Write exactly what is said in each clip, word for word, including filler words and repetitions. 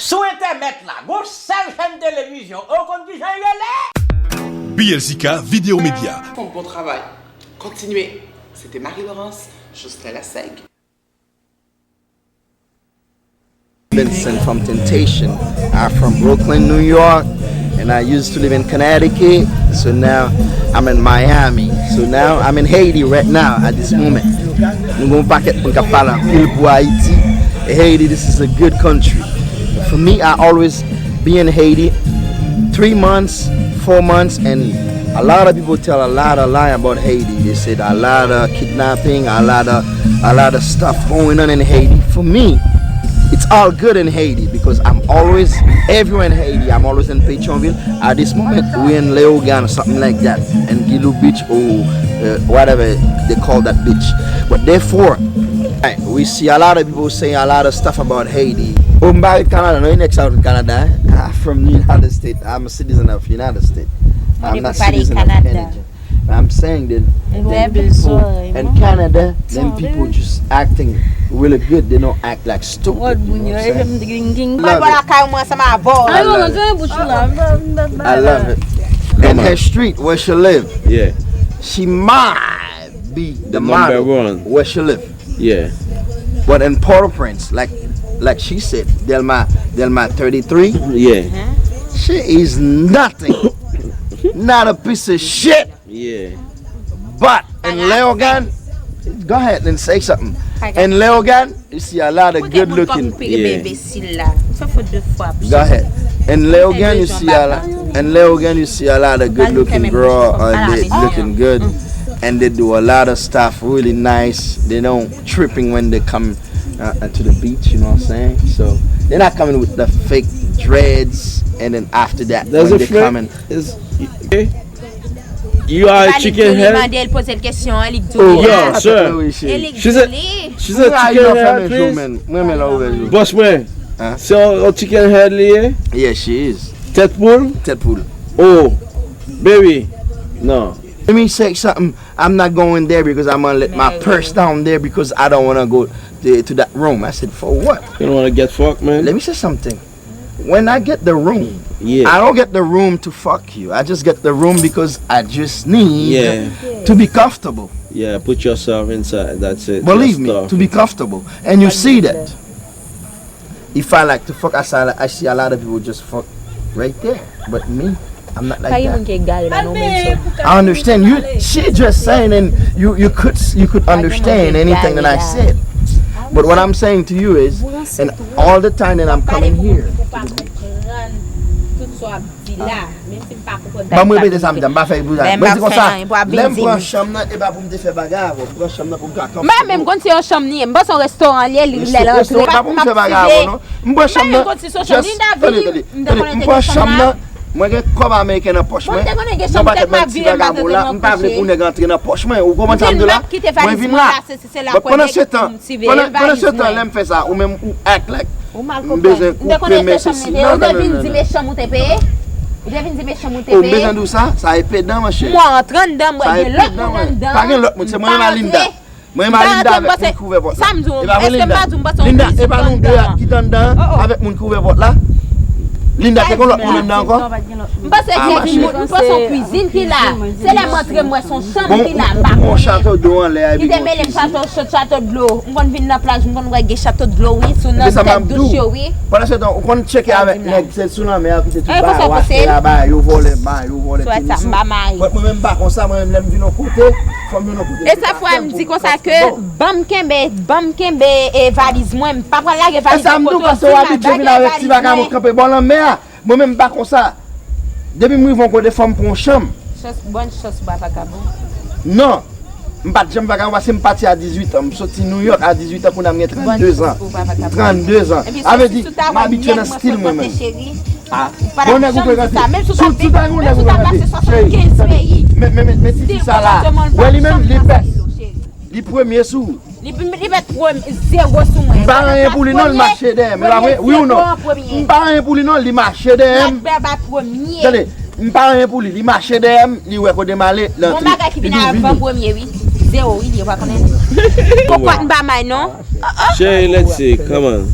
Sou entènèt la, gon sèl chèn televizyon, ou konn kijan l rele? B L C K Video Media. Font, bon travay. Kontinye. Se te Marie Laurence, Jocelyn Lassègue. Benson from Temptation. I'm from Brooklyn, New York, and I used to live in Connecticut. So now I'm in Miami. So now I'm in Haiti right now at this moment. Nou gon pakèt moun k ap pale anpil pou Ayiti. Haiti, this is a good country. For me, I always be in Haiti three months, four months, and a lot of people tell a lot of lie about Haiti. They said a lot of kidnapping, a lot of a lot of stuff going on in Haiti. For me, it's all good in Haiti because I'm always everywhere in Haiti. I'm always in Petyonville. At this moment, we in Leogane or something like that, in Gilou Beach or uh, whatever they call that beach. But therefore, I, we see a lot of people saying a lot of stuff about Haiti. Oh, m pa ret Canada, no, you next out in Canada. Eh? I'm from the United States. I'm a citizen of United States. I'm not citizen of Canada. I'm saying that them people in Canada, them people just acting really good. They don't act like stupid. You know what I'm saying? Love it. I love it. And her street where she live, Yeah. she might be the number model one. Where she live. Yeah. But in Port-au-Prince, like like she said, Delma Delma thirty-three, Yeah. she is nothing. Not a piece of shit. Yeah. But in Leogane, go ahead and say something. In Leogane, you see a lot of good looking. Yeah. Imbécile la. Sa fè de fwa. Go ahead. In Leogane, you see a lot. In Leogane, you see a lot of good looking girl, uh, they looking good, and they do a lot of stuff really nice. They don't tripping when they come uh, uh, to the beach. You know what I'm saying? So they're not coming with the fake dreads, and then after that, That's when a they fake. Coming, Is, okay. You are a chicken head. Li poze l kesyon, li di Oh, Yo, yeah, sir. Louis, shit. She's a, she's a chicken head, please. Mwen men la ouvè jou. Boss mwen. Huh? Se yon chicken head li ye? Yeah, she is. Tèt poul? Tèt poul. Oh, baby. No. Let me say something. I'm not going there because I'm gonna let my purse down there because I don't wanna go to, to that room. I said, for what? You don't wanna get fucked, man. Let me say something. When I get the room, Yeah. I don't get the room to fuck you. I just get the room because I just need Yeah. to be comfortable. Yeah, put yourself inside. That's it. Believe Just me, talk. To be comfortable. And you see that. If I like to fuck, I see, I see a lot of people just fuck right there. But me, I'm not like that. I understand you. She just saying, and you you could you could understand anything that I said. But what I'm saying to you is, and all the time that I'm coming here, Tout sa w ap di la, menm si m pa konprann. Ban m repete sa m di a, m pa fè egzanp. Men Mwen di m konsa, ap fè anyen pou ap lè m vin pran di m. Chanm nan, e pa pou m te fè bagay avè w. M pran chanm nan pou m ka kanpe. Mwen menm, m konn se yon chanm li ye. M panse yon restoran li ye, li lè l rantre. E pa pou m fè bagay avè w, non. M pran chanm nan. Just, tande, tande, tande. M pran chanm nan. Mwen gen kòb ameriken nan pòch mwen. Yon pakèt nan ti vagabon la. M pa vle pou nèg antre nan pòch mwen. Ou konprann sa m di la? Mwen vin la. But pandan se tan, pandan, pandan se tan, lè m fè sa, ou menm ou act like m bezwen koupe men sesi. Non, non, non, non. Mechanm ou te peye? Ou te vin di mechanm ou te Oh, m peye? Bezwen di w sa? Sa epe dan, monchè. Mwen antre anndan, mwen Sa gen epe lòt dan, moun mwen. anndan. Pa gen lòt moun, se mwen menm a Linda. Mwen menm a Linda avèk moun ki ouvè pòt la. E pa vre, Linda? Linda, e pa nou de a ki t anndan an avèk moun ki ouvè pòt la? Linda, te gen lòt moun anndan ankò? M panse Kevin, m panse yon kwizin ki la. Se lè m antre, m wè se yon chanm ki la, m pa konnen. Ki te mele m chato, chato dlo. M konn vin nan plaj, m konn wè gen chato dlo, wi, sou nan tèt douch yo, wi. Pandan se tan, ou konn tcheke avèk nèg, se sou lanmè a ki te tou ba yo afè a, ba yo vòlè, ba yo vòlè tenis ou. But mwen menm m pa konsa, mwen menm lè m vin yon kote, fò m vin yon kote. E sa fè m di konsa ke ban m kenbe, ban m kenbe e valiz mwen, m pa pral lage valiz mwen kote yo, m al bagay valiz mwen. Kanpe bò lanmè a. Mwen menm m pa konsa. Depi m rive yon kote fò m pran yon chanm. Chans, bòn chans ou pa vakabon. Non. M pa t janm vakabon paske m pati a dizuit an. M soti New York a dizuit an, kounye a m gen trannde zan. Trannde zan. Sa vle di, m abitye nan stil mwen menm. Ah. Bon nèg ou frekante. Si w ta gen yon nèg ou frekante, cheri, men, men, men, men ti fi sa la. Wè li menm, li bèst. Li premye sou ou. Li, li met premye, zewo sou mwen. M pa anyen pou li non, li mache dèyè m. E pa vre? Wi ou non? M pa anyen pou li non, li mache dèyè m. Tande, m pa anyen pou li, li mache dèyè m, li wè kote m ale, li antre. Bon bagay ki vin avan premye, wi. Zewo, wi, li pa konnen. Pokwa m pa may non. Cheri, let's see, come on.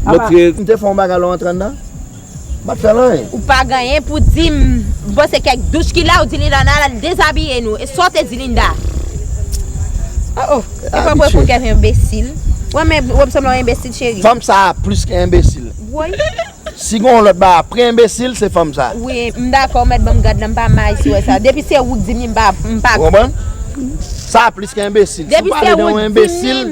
Montre. M te fè yon bagay lè w antre anndan? M pa t fè l anyen. Ou pa gen anyen pou di m. M panse kèk douch ki la, ou di Linda al dezabiye nou. E sa w te di Linda? Oh, oh. Se pa pou kèk enbesil. Wè, men, wè, m sanble yon enbesil, cheri. Fanm sa a plis ke enbesil. Woy. Si gen yon lòt bagay apre enbesil, se fanm sa. Wi, m dakò, mèt ban m gad la, m pa may si wè sa. Depi se ou k di m li, m pa, m pa. Ou konprann? Sa a plis ke enbesil. Si w pale de yon enbesil,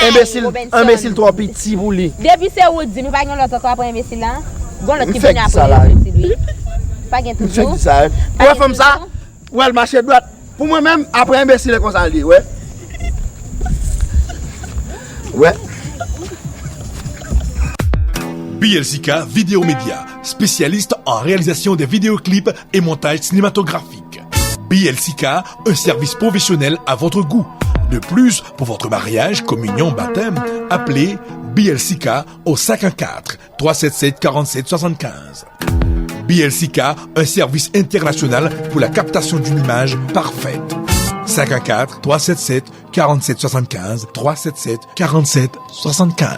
enbesil, enbesil twò piti pou li. Depi se ou k di m, pa gen lòt ankò apre enbesil la. Gon lòt ki vini apre enbesil, wi. Pa gen toujou. M fèk di sa, wi. Ou wè fanm sa? Ou wè l mache dwat. Pou mwen menm, apre enbesil, e konsa l ye, wè. Wè. B L C K Vidéo Média, spécialiste en réalisation des vidéoclips et montages cinématographiques. B L C K, un service professionnel à votre goût. De plus, pour votre mariage, communion, baptême, appelez B L C K au cinq un quatre, trois sept sept, quarante-sept soixante-quinze. B L C K, un service international pour la captation d'une image parfaite. Cinq un quatre, trois sept sept, quarante-sept soixante-quinze, trois sept sept, quarante-sept soixante-quinze.